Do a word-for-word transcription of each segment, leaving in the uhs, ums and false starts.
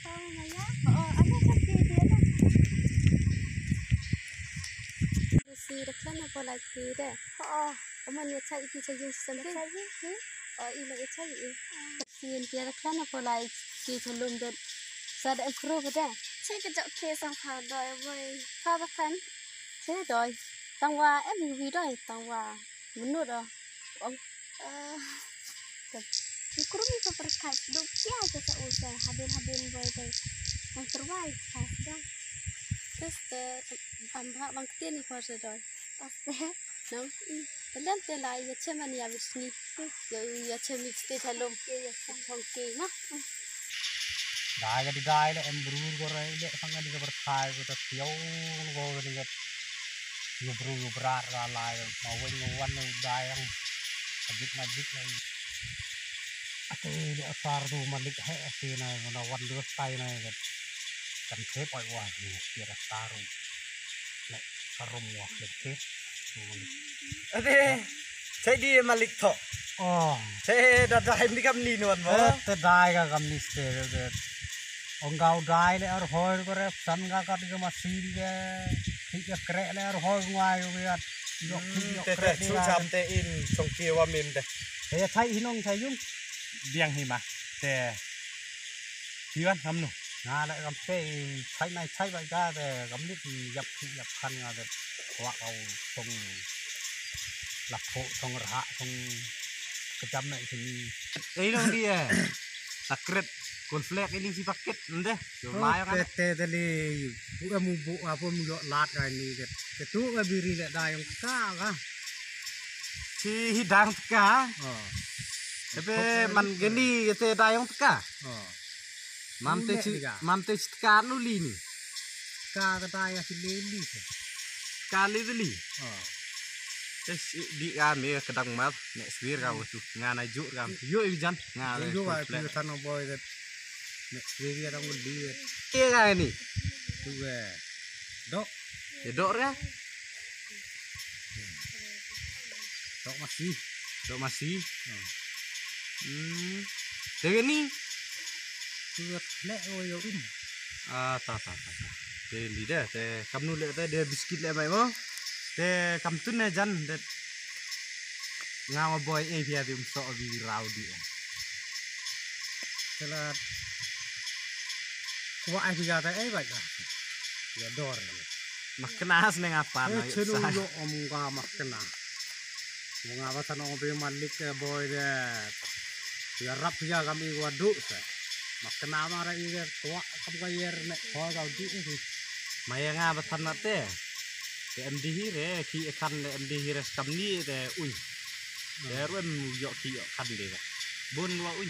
Tao maya. Oo, ada satu dia dah. Si dah kena apa lagi dah? Oo. Aman ya cai ki cai jin sampai. Cai ki? Oh, ila ya cai. Sin pia dah kena apa lagi cai lum dah. Sada em kru dah. Cai kejap ke sang pha doi boy. Pha bakan. Cai doi. Tang wa em wi doi tang wa. Menut dah. Ong. Eh, ni kru ni ka perkai duk kia ke sa usa hadin hadin boy dai. Nang terwai sa sedang. Terus te am hak bang ketin ni kuasa doi. Pas te. Nang. Tendang te lai ya ceman ya bisni. Ya ya cem ni te talum. Ya ya sang thong ke ma. Dai ka dai le em brur ko rai le sang ka ni ka perkai ko ta tiau ko ni ka. Yu bru yu brar ra lai ma wen ma wan u dai ang. Ajik majik lai. Ate ni asar tu malik he ate na na wan du tai na kan. Kan thep ai wa ni kira saru. Na sarum wa kan thep. Ate. Sai di malik tho. Oh. Sai da dai ni kam ni non mo. Te dai ka kam ni ste. Ong gau dai le ar hoi ko re san ga kat ga masi di ga. Thik ga krek le ar hoi ngwai ga. Yok thik yok Te te krek chu ga. Cham te in song ki wa mim te. Te ya thai hinong thai yung. Biang hi ma. Te. Kiwan ham nu. Nga le kam te i thai nai thai bai ga te kam lit yap thik yap khan nga te. Wa kau song. Lap ho song rha song. Kejam na sini. Ei nong di eh. Sakret. Konflek ini si paket nde. Yo lai kan. Te te te li. Bu mu bu apa mu yok lat kan ni ke. Ke tu ke biri le dai yang ka ka. Si hidang teka. Oh. Tapi man geni te dai yang teka. Oh. Mam te Ule si tiga. Mam te si teka nu li ni. Ka ka dai ya si le li. Ka li li. Oh. Te si di ka me kedang mar. Nek swir ka watu. Nga na juk ka. Yo i jan. Nga le Yo wa konflek. Pi tan boy ke. Nek swir ya dang li. Ke ka ni. Tu ke. Dok. Ye dok re. Dok masi. Dok masi. Hmm. Te ni. Tuat le o yo um. Ah, ta ta ta ta. Te ni de te kam nu le te de biskit le mai mo. Te kam tun ne jan de. Nga ma boy e pia di um so bi rau di. Telat. Kwa ai pia ta ai ba ka. Ya dor. Makna sne ngapa na. Chenu yo om nga makna. Nga ba tano be malik ke boy de. Ya rap ya kami wa du se. Makna mara i ke kwa kam ka yer ne kwa ka di ni. Maya nga ba tano te. Te em di hi re ki ekan le em di hi re kam ni te ui. Te ruem yo ki yo kan de. Bun wa ui.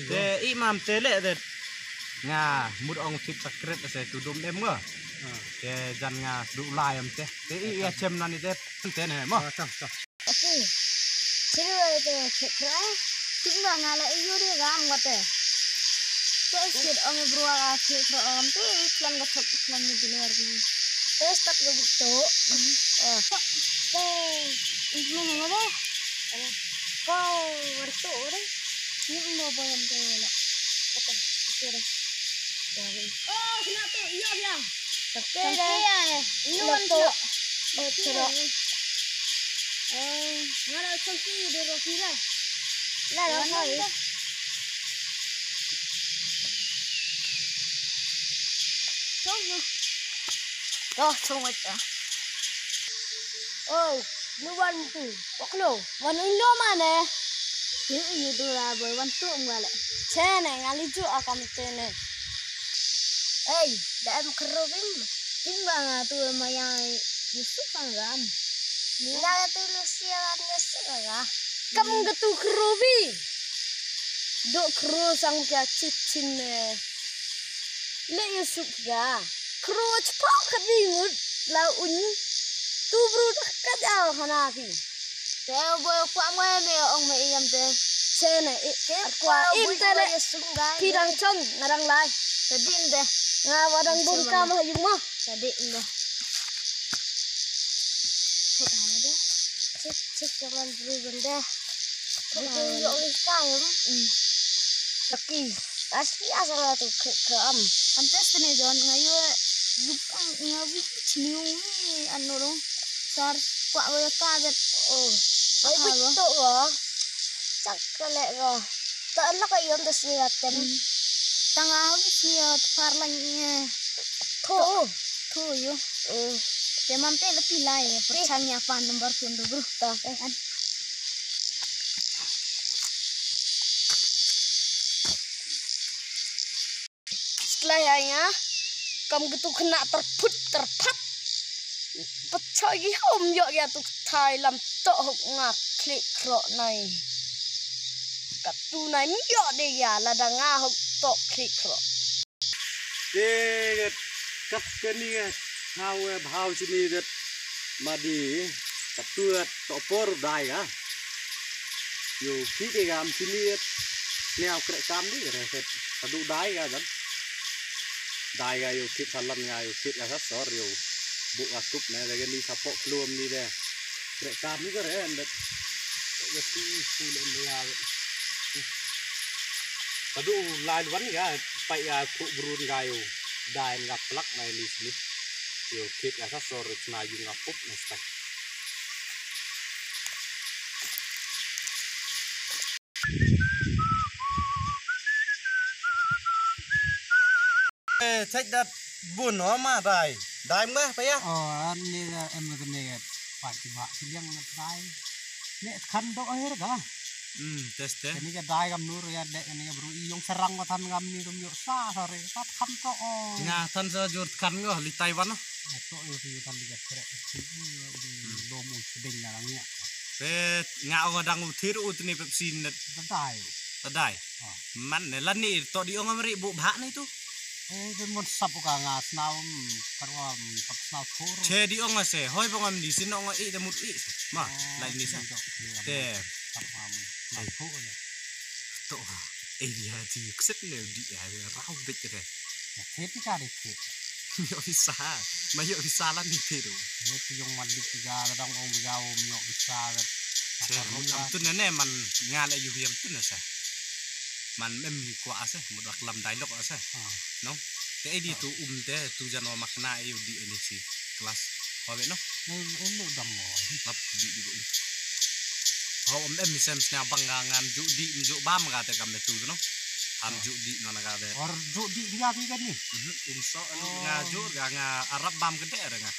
Te i mam te le de. Nga mut ong tip sakret se tu dum em ngo. Te jan nga du lai am te. Te i ya chem nani te. Te ne mo. Oke. Sini wa te cek ra. Tik ba nga la iu de gam ngote. Te sit ong brua ga cek ra ong te i plan ga thok i plan ni biler ni. Te start ga buk to. Oh. Te i mana ngade. Kau wartu ore. Ni mo boyam te la. Kata kira. Oh, kena tu. Iya dia. Tapi dah. Iya, eh. Ini wan tu. Betul. Eh, mana sangki dia rofi dah. Lah, lah, hai. Song tu. Dah, song macam. Oh, nu wan tu. Waklo. Wan ulo mana? Yu yu dura boy wan tu ngale. Chene ngali ju akam tene. Ei, da em kroving. Tingba nga tu maya Yusuf angam. Nga tu Lucia Yusuf aga. Kam ga tu krovi. Do kro sang pia chit chin ne. Le Yusuf ga. Kro chpa khat ni ngut la un. Tu bru dah kajal hana phi. Te boy kwa mo me ong me iyam te. Chene i. Te kwa im te le. Pidang chon ngarang lai. Te din te. Nga wadang bun kam ha yung mo. Te din te. Thut ha de. Chik chik kaman bru bende. Thut ha de. Yo wi ka yo. Taki. Asli asal tu ke ke am. Antes tene don ngayu. Lupa ngawi chniu ni anu dong. Sar kwa wa ka gat. Oh. Ai bit to wa. Chak ka le wa. Ta la ka yom ta sni atem. Tanga habis ni ya tpar lang ni. Tho. Tho yo. Te mam te la pilai ya. Perchang ya pan number phone do bro. Ta. Sklai ai nga. Kam gitu kena terput terpat. Pachoi gi hom yok ya tu thai lam tok hok nga klik krok nai. Katu nai mi yok de ya lada nga hok tok klik krok. Te kat kani ka thaw eh bhaw sini det madi katu eh to por dai ka. Yo kit eh gam sini det. Neo krek kam di re ket. Kadu dai ka dan. Dai ka yo kit salan ka yo kit ka sa sor yo. Bu ka kup ne de ni sapok klum ni de. Krek kam ni ka re en det. Ka tu tu len de ya. Kadu lai wan ka pai ka ku brun ka yo. Dai nga plak na ni sini. Yo kit ka sa sor na yung ka pup na stai. Eh, check that bun no ma dai. Dai mah pa ya? Oh, an ni da em ni da pa ki ba si liang na dai. Ne kan do aher ga. Hmm, test eh. Ni ga dai gam nur ya de ni ga bru i yong sarang wa than gam ni dum yo sa sa re. Pat kan to o. Nga than sa jur kan ngo li Taiwan. To yo si than li ga kre. Lo mu sedeng ya lang ya. Pe nga ong dang u thir u tni Pepsi net. Tadai. Tadai. Ah. Man ne lan ni to di ong amri bu bha ni tu. Eh, de mon sap ka nga snaw, mm, karwa, mm, kap snaw thor. Che di ong ase, hoi bong am di sin ong i de mut i. Ma, lai ni sa. Te. Kap am, snaw thor ya. To. Eh, dia di kset ne di ya, rau bit re. Ya, te pi ka de te. Yo bisa. Ma yo bisa lan ni te do. Yo tu yong man dik tiga kadang ong biga om yo bisa kan. Che, am tun ne man nga le yu yam tun ne sa. Man em ni kwa ase, mut dak lam dialog ase. Ah. No? Te edi tu um te tu jan wa makna e u di ene si kelas. Wa be no? Em em no dam mo. Lap di di um. Ho um em ni sem sna bang nga ngam ju di, em ju bam ka te kam tu no. Am ju di no na ka te. Or ju di dia bi kan ni. Mhm, um so anu nga ju ga nga arab bam ke de nga.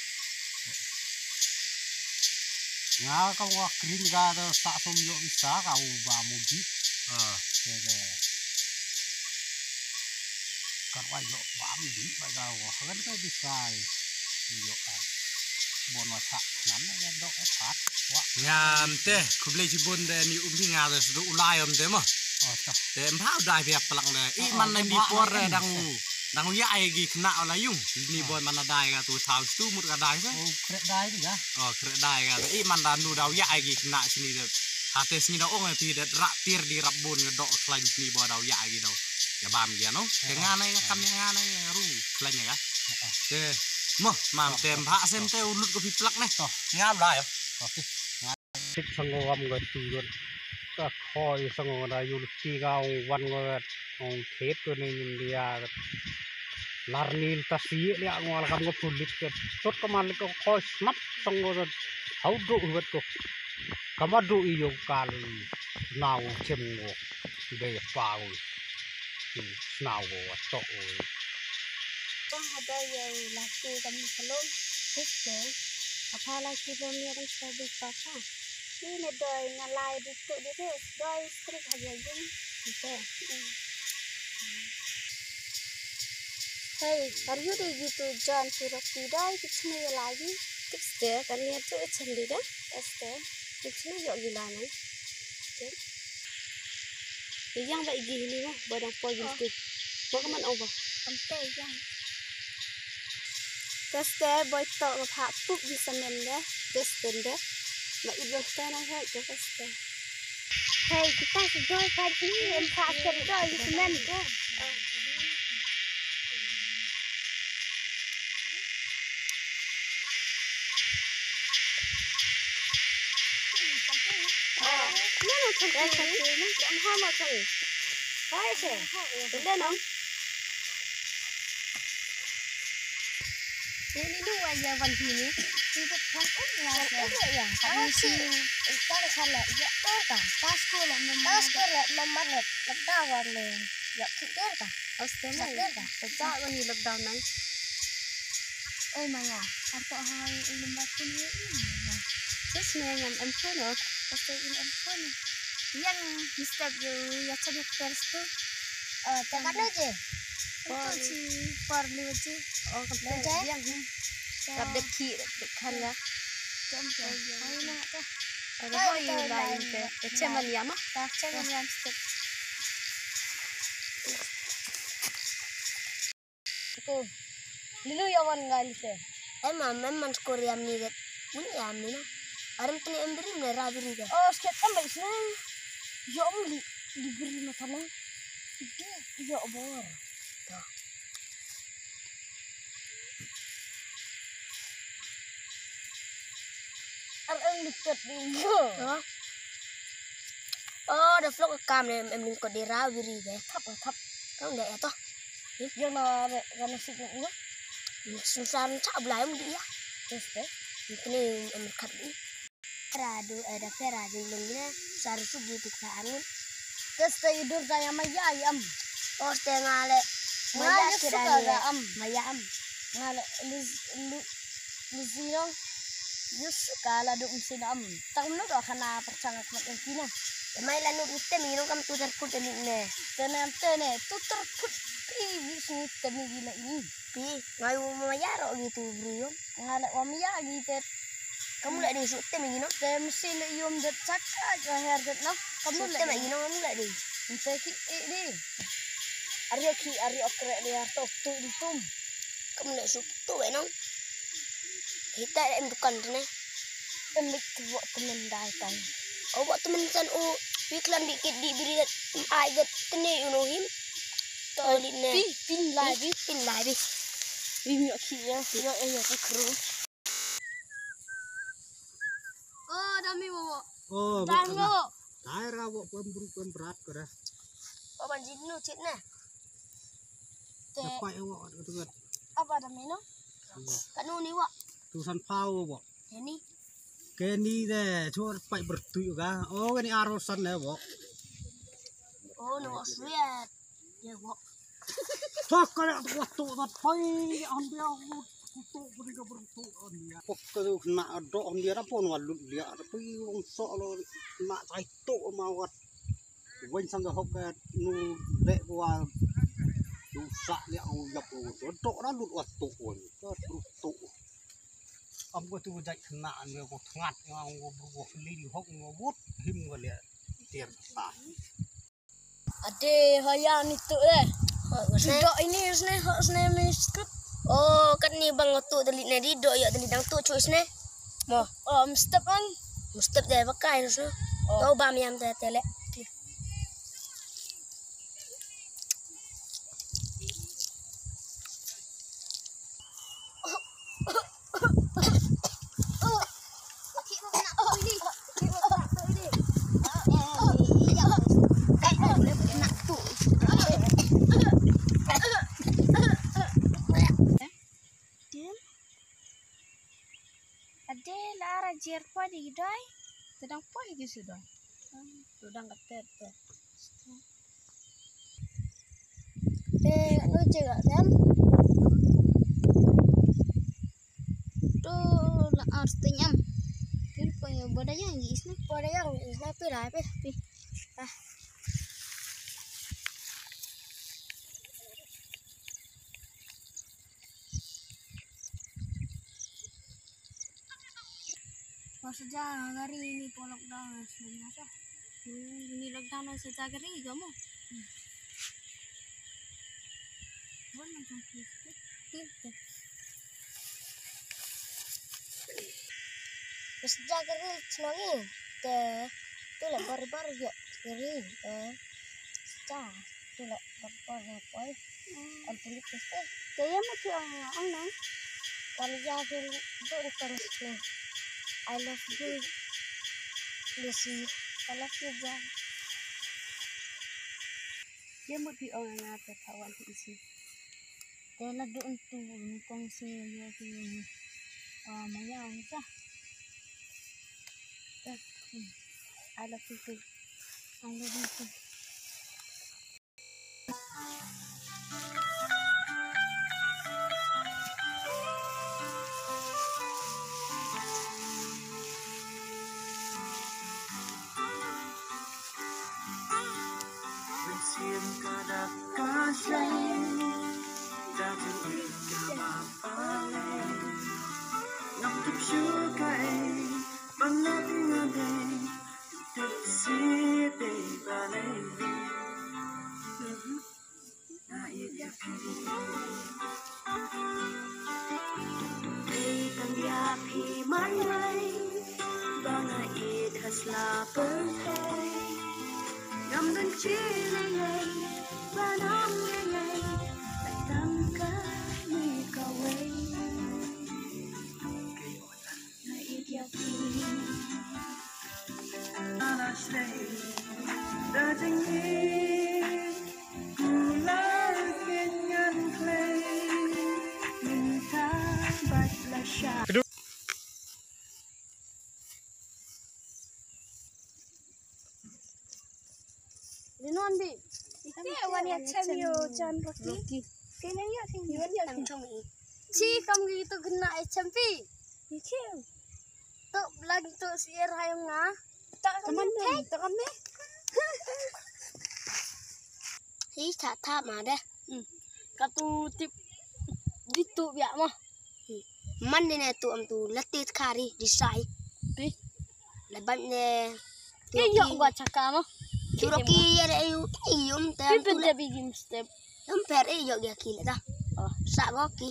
Nga ka wa kring ga da sa som yo bisa ka u ba mu di. Ah. Ke ke. Kan wa yo ba mu di ba ga wa kan ka bisa. Yo ka. Bon wa sa ngan ya do ka. Wa. Ngam te khublei chibun de ni um hi nga da su u lai um te mo. Oh, ta. Te em bha u dai pia plak de. I man na ni por de dang u, dang u ya ai gi kna u la yung. Ni boy man na dai ga tu thau stu mut ga dai sa. Oh, krek dai di ga. Oh, krek dai ga. I man da nu da u ya ai gi kna sini de. Ha te sini da ong ti de ra tir di rap bun ga do khlain sini boy da u ya ai gi da. Ya bam gi no. Ke nga nai kam ya nga nai ru khlain ga. Te mo mam te em bha sem te u lut ko pi plak ne. Nga u lai. Sik sango wam ga tu gon. Ka khoi sango da yul ki ga ong wan ngo ong thet ko ne India. Lar nil ta si le ngo la kam ngo pulit ke. Sot ka man ko khoi snap sango da. Hau do wet ko. Kama do i yo kal nau chem ngo. Be pau. Snau go wa to o. Tang ha doi ya u laki kam ni salon. Hik ke. Apa laki ba mi ran sa bi pa sa. Ni ne doi nga lai di tu di tu. Doi strik ha ya yung. Ite. Hey, are you the gitu John Sirok ti doi ki chne ya lagi. Tik ste kan ni tu chandi da. Este. Ki chne yo gila na. Yang ba igi ni mo, ba dang poi gil tu. Mo ka man over. Am te yang. Teste boy to nga pha pup di semen de. Teste de. Ma ib yo ste na hai ke teste. Hey, kita sedoi pagi em pha sedoi di semen de. Ai, se. Tunda nang. Ini nu wa ya wan sini. Sibuk kan um ya. Kan um ya. Kan si kan kan la ya ta. Pas ko la mama. Pas ko la mama la la da wan le. Ya ki der ta. Oste mai. Der ta. Sejak wan ni lockdown nang. Oi Maya, arto hai ilum bakun ye ini. Terus ne ngam em phone ok. Oste in em phone. Yang mistake yo ya cari first tu. Oh, tekan aja. Itu si por liwat si. Oh, kata yang. Kap dek ki dek kan ya. Jom jom. Ayo na ta. Ada hoi lain ke. Kecil mania mah. Kecil mania mistake. Ko. Lilu ya wan ngai lite. Em am em man skor yam ni det. Mun yam ni na. Aram tene em beri me ra beri de. Oh, sket em bai sne. Yo em li li beri me tane. Di yo bor. Ar em liket di yo. Oh, da vlog kam ne em ning ko di ra beri de. Thap thap. Kang de ya to. Yo na re kan sik ne. Sun san cha blai em di ya. Terus de. Ini em kat di. Radu ada pera di lungnya saru sugi tik sa angun. Kesta idur tanya maya am. Oste ngale. Maya kira ni am. Maya am. Ngale luz lu luzino. Yusuka la duk mesin am. Tang menu do kana percang ak mat kina. Mai la nuk ite mi nong kam tu terput ni ne. Tene tene tu terput pi bisnis tene gila ini. Pi ngai maya ro gitu bro. Ngale wa maya gitu. Kamu lek dei suk tem agi no. Tem si lek yum det cakak jo her det no. Kamu lek dei. Suk tem agi no kamu lek dei. Ente ki eh dei. Ari ki ari okrek dei ar tok tu di tum. Kamu lek suk tu eh no. Kita em dukan tu ne. Em lek tu wak temen dai tai. Oh wak temen san u. Wiklan dikit di biri det. Ai det tene you know him. To di ne. Pi pin lai bi. Pin lai bi. Bi nyok ki ya. Yo eh yo ki kru. Oh, dami wo. Oh, dang lo. Tai ra wo pem bru pem brat ko da. Oh, ban jin nu chit ne. Te. Apa ya wo tu gat. Apa dami no? Kanu ni wo. Tu san pau wo. Ini. Keni de chor pai bertu ga. Oh, keni arosan ne wo. Oh, no sweat. Ye wo. Sakale watu dat pai andia wut kutu beri ka bertu andia. Pok ka tu kena adok andia apa nu alut dia tapi wong sok lo kena tai tu ma wat. Wen sang ka hok ka nu lek wa. Tu sak dia uyap tu dok ra lut watu wen ka bertu. Am ko tu jai kena andia ko tngat ngau ko bertu li hok ngau wut him ko le. Tiar ta. Ade, haya ni tu eh. Dok ini usne, hok usne miskut. Oh, kat ni bang tu dali ne di dok ya dali dang tu chu usne. Mo. Oh, mustep an. Mustep de bakai usne. Oh. Kau bam yam te tele. Ade la ara jer poi di dai. Tedang poi di sudai. Tedang katet. Te anu je ga tem. Tu la ar tenyam. Pin ko yo boda yang gi isna. Boda yang gi isna pi rai pe pi. Ah. Pas saja gari ini po lockdown sebenarnya sah. Hmm, ini lockdown saja gari kamu. Bon macam krispik. Krispik. Pas saja gari senangi. Te tu lah baru-baru yuk gari. Eh. Sa, tu lah bakor bakor. Am pulit pasti. Kaya mati orang orang nang. Kami jahil tu ikan sini. I love you, Lucy. I love you, John. Ye mut phi ong nga te thawan phi isi. Te la du un tu ni kong si ye ki. Ah, maya ong sa. Te, hmm. I love you too. I love you too. Mynsiem ka dak ka shai, da jingïeit kaba balei. Ngam tip shuh kaei ban leh ïa nga dei, tip shuh dei balei. Nga ïeit ïa phi. Dei tang ïa phi marwei ba nga ïeit ha sla pyrthei. Ngam don shuh lei lei ban ong lei lei, tang kane kawei. Nga ïeit ïa phi. Ala shlei da jingim, u la ïeit ngan kloi, mynta bad lashai. Linon bi. Ite wan ïa chem ïo jan Rocky. Rocky. Sini ïa sini wan ïa chem. Chi kam ki tu kena ïa chem pi. Ïa chem. Tu lang tu sier hai nga. Tak kaman ni, tak kaman ni. Hi tak tak ma deh. Hmm. Ka tu tip di tu biak mo. Man ne tu am tu lati kari di sai. Pi. Lebat ne. Ke yok gua cakap mo. Churo ki ya le yu yu tem tu le. Pi pen bigim step. Em per e yok ya ki le dah. Oh. Sa go ki.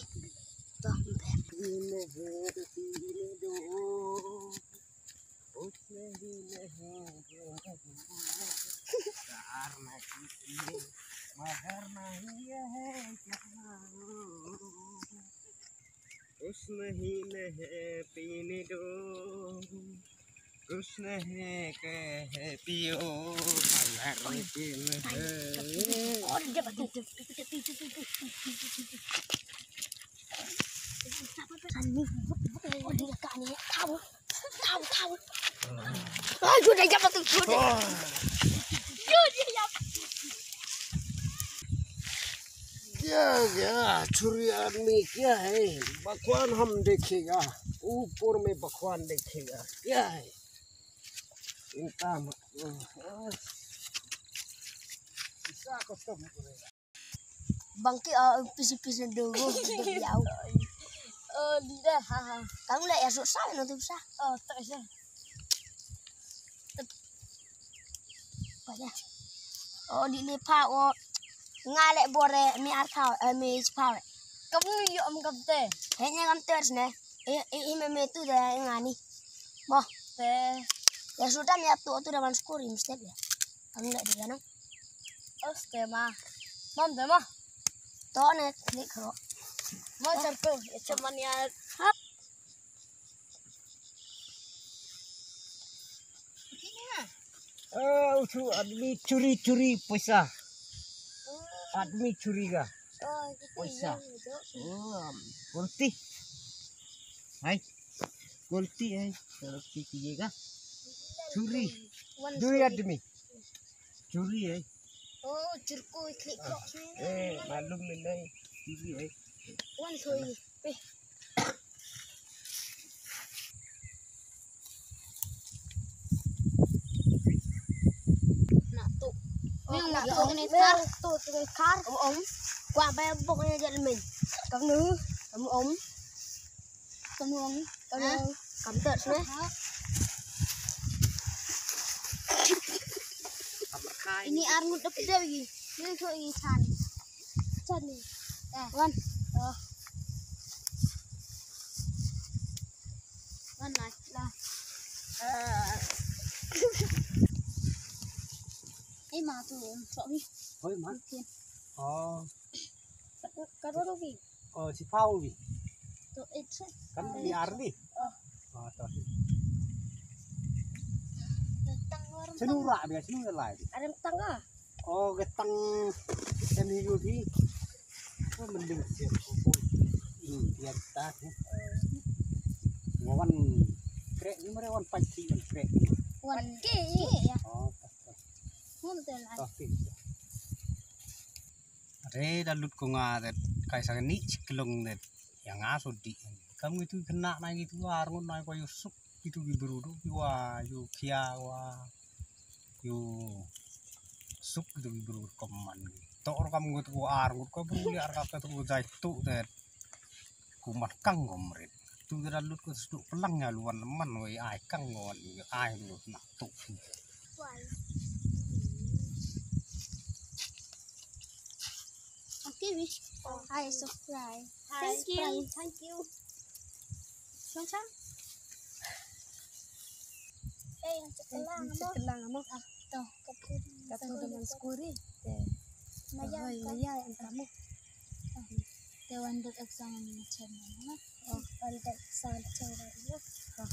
Toh em per. उसने ही नहीं पीने दो, उसने ही कह पियो, अगर पीने है। क्या गया? छुरी आदमी क्या है? भगवान हम देखेगा, ऊपर में भगवान देखेगा। क्या है? चिंता मत करो। ईसा को सब करेगा। Bangki, oh, pisi pisi dulu, dulu. Oh, dida, ha ha. Kamu lah ya susah no tu sa. Oh, tak sa. Apa ya? Oh, di lepa, oh. Nga le bore mi arthau, eh, mi spau. Kamu yo am kapte. Hanya kapte ne. Eh, eh, eh, me me tu da ngani. Mo. Te. Ya sudah mi atu atu da man skuri mesti ya. Kamu le dia no. Oste ma. Mam de ma. To ne klik ro. Ma char ko, ya chaman ya. Hap. Ah, utu आदमी चोरी चोरी पैसा। आदमी चोरी का पैसा। Oh, गलती। है। गलती है। गलती कीजिएगा। चोरी। दो आदमी। चोरी है। Oh, चुरकू इखली क्रॉक्स में। ए, मालूम नहीं, नहीं, चोरी है। Wan soi. Eh. Nak tu. Oh, nak tu ni kar. Tu tu kar. Om om. Kwa ba bok ni jal men. Kamu, kamu om. Kamu om. Kamu. Kam ter sini. Ini armut dep dep lagi. Ini tu ini chan. Chan ni. Wan. Oh. Wan lai lah. Eh. Eh, ma tu, sok ni. Hoi, ma. Okey. Oh. Ka-, ka ro ro bi. Oh, si pau bi. Tu, eh, tu. Kan di ar bi. Oh. Oh, tu. Tang warung. Sinu tang. Ra bi, sinu lai bi. Ada tang ah. O, ka tang em hi yu hi. Ko mending siap ko. Hmm, siap ta. Wan krek ni mare wan pait si wan krek. Wan ke ya. O, ta, ta. Mun tel ai. Ta, ta. Re da lut ko nga da kai sang ni chiklong da. Yang aso di. Kam ngi tu kena na ngi tu ar ngun na ko yu suk. Itu ki bru tu ki wa yu kia wa yu suk itu ki bru koman. Tok ro kam ngut ko ar ngut ko bru li ar ka tu jai tu te. Kumat kang ko mrit. Tu te lut ko sduk pelang ya luan man wei ai kang ko ai lu na tu. Okay, Wish. Hi, subscribe. Hi, thank you. Thank you. Macam? Eh, yang sekelang, yang sekelang, Amok. Ah, toh. Katu dengan skuri. Te. Maya, maya yang kamu. Te wanduk exam macam mana? Oh, wanduk exam macam mana? Oh.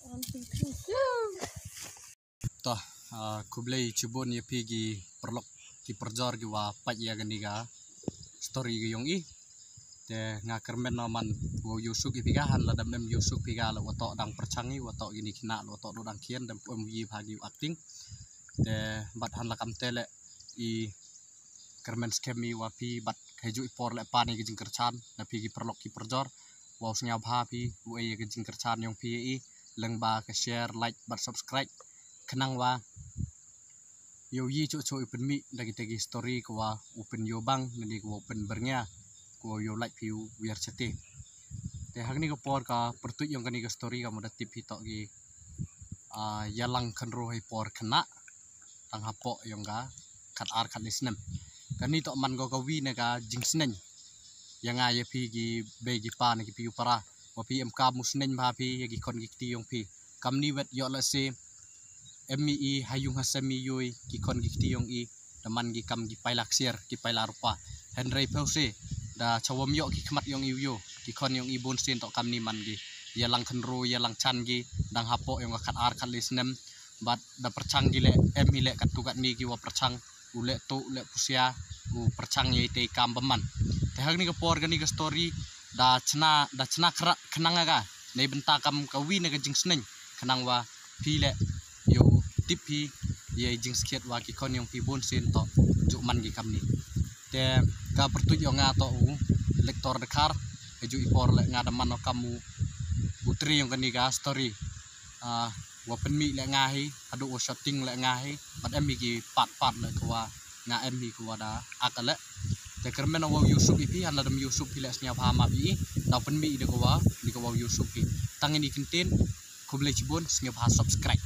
One, two, three. Toh, ah, khublei chibun ïa phi ki paralok ki parajor ki wa peit ïa kane ka story ka jong i. Te nga kyrmen noh man wow ïohsuk ïa phi ka, hanlada ym ïohsuk phi ka la wa toh dang pyrchang i, wa toh kine ki khynnah la wa toh dang khian, da ym pu em ïa pha ki acting. Te bad hanla kam te leh i kyrmen skhem i wa phi bad ha juh i por leh pan ïa ka jingkyrchan na phi ki paralok ki parajor. Wow sngewbha phi u ai ïa ka jingkyrchan jong phi ïa i lyngba ka share, like bad subscribe. Khnang wa ïoh ïa chuh chuh i pynmih da kita ki story ka wa u pynïoh bang, nani ka wa u pynbyrngia, ka wa ïoh lait phi u wiar chate. Te ha kane ka por ka pyrtuit jong kane ka story ka mut da tip phi toh ki, ah, ïalang khynroo ha i por khynnah. Tang hapoh jong ka khat ar khat lai snem. Kane toh man ko ka wi na ka jingsneng ïa nga ïa phi ki bei ki pa na ki phi u para. Wa phi em kam u sneng bha phi ïa ki khon ki kti jong phi. Kamni wet ïoh la se em mi i ha yung ha sem i yoi ki khon ki kti jong i. Da man ki kam ki paila ksiar ki paila rupa. Hynrei phew se da chawam ïoh ki khmat jong i u ïoh ki khon jong i bun sien toh kamni man ki ïalang khynroo ïalang chan ki dang hapoh jong ka khat ar khat lai snem. Bad da pyrchang ki leh em hi leh katto katne ki wa pyrchang u leh tu u leh pusia u pyrchang ïa itei i kam ba man. Te ha kane ka por kane ka story da chna da chna khra khnang aga nei bynta kam ka wi na ka jingsneng khnang wa phi leh ïoh tip phi ïa i jingskhiat wa ki khon jong phi bun sien toh juh man ki kamni. Te ka pyrtuit jong nga toh u Lektor Dkhar ha juh i por leh nga da man noh kam u u tri jong kane ka story. Ah, wa pynmih leh nga hi haduh wa shooting leh nga hi bad em hi ki pat pat leh ka wa nga em hi ka wa da ak leh. Te kyrmen wow ïohsuk ïa phi hanlada ym ïohsuk phi leh sngewbha map ïa i daw pynmih da ka wa ni ka wow ïohsuk phi. Tang ini kyntien khublei chibun sngewbha subscribe.